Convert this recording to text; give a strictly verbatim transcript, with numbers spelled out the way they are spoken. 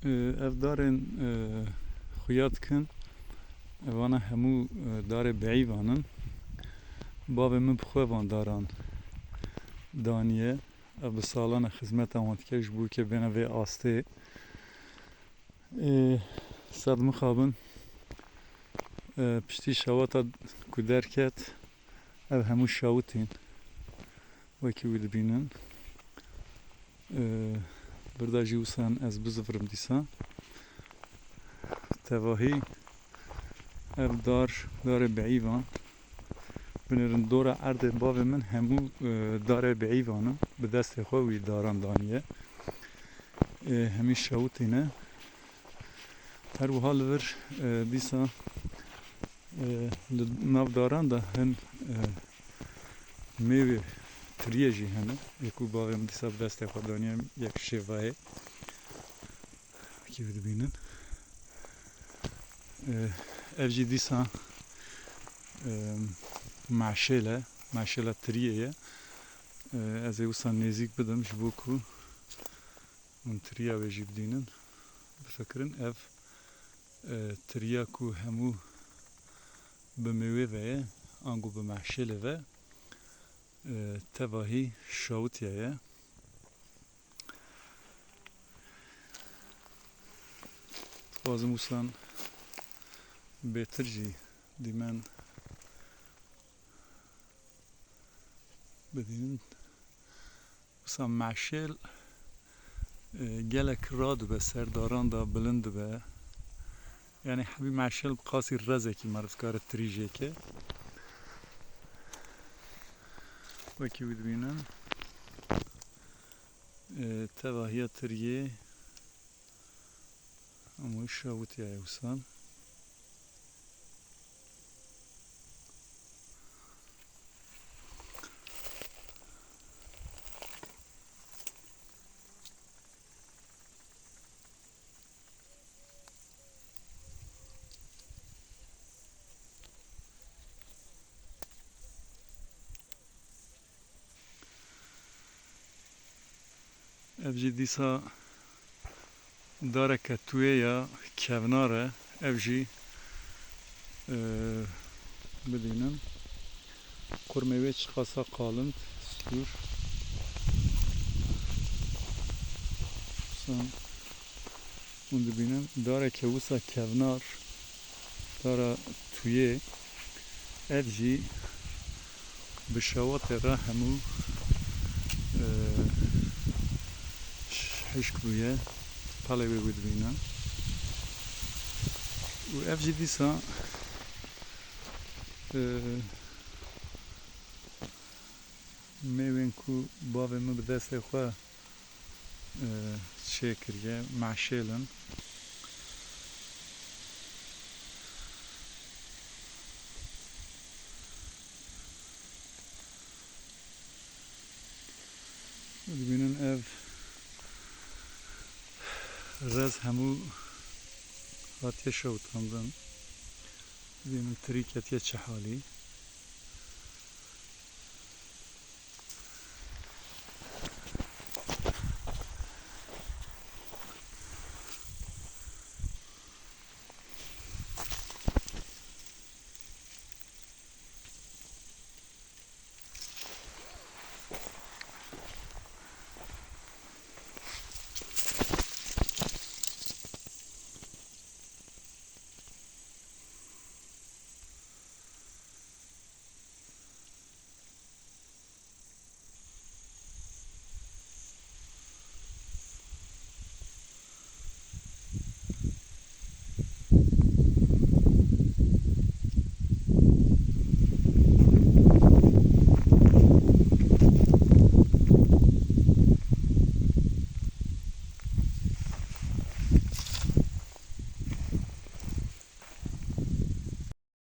Ev darên, e, xuya dikin, evana hemû, e, darê beyîvan in. Bavê min bi xwe van daran daniye. Ev bi salan e xizmeta wan dike ji bo ke bêne vê astê. Ê, ser mixabin, e, piştî şawata ku derket, ev hemû şawitîn. Wekî wî dibînin. Ee, birda jî wisa ez bizivirim dîsa. Tevahî ev dar, darê beyîvan. Binêrin dora erdê bavê min hemû, e, darê beyîvan in. Bi destê xwe wî daran daniye. E, hemî şewitî ne. Her wiha li vir, e, dîsa, e, li nav daran de hin, e, mêwê tiriyê jî hene. Yê ku bavê min dîsa bi destê xwe daniye yek şêvayê. Wekî dibînin. E, ev jî dîsa, e, meşêl e. Meşêla tiriyê ye. E, ez ê wisa nêzîk bidim ji bo ku hûn tiriya wê jî bidînin. Bifikirin ev, e, tiriya ku hemû bi mêwê ve ye, ango bi meşêlê ve, e, tevahî şawitiye ye. Dixwazim wisa bêtir jî dîmen bidînin. Wisa meşêl, e, gelek radibe ser daran de bilind dibe. Yanî hebî meşêl bi qasî rezekî meriv dikare tirî jê ke. Wekî wî dibînin. E, tevahiya tiriyê hemû şewitiyaye wisa. Ev jî dîsa dareke tuyê ya kevnar e. Ev jî, e, bidînin. Qurmê wê çiqasa qalind, stûr. Wisa hûn dibînin, dareke wisa kevnar, dara tuyê, ev jî bi şewatê re hemû, e, hişk bûye, pelê wê wî dibînin. Û ev jî dîsa, e, mêwên ku bavê min bi destê xwe, e, çêkiriye, meşêl in. Dibînin ev rez hemû hatiye şewitandin. Dibînin tirî ketiye çi halî.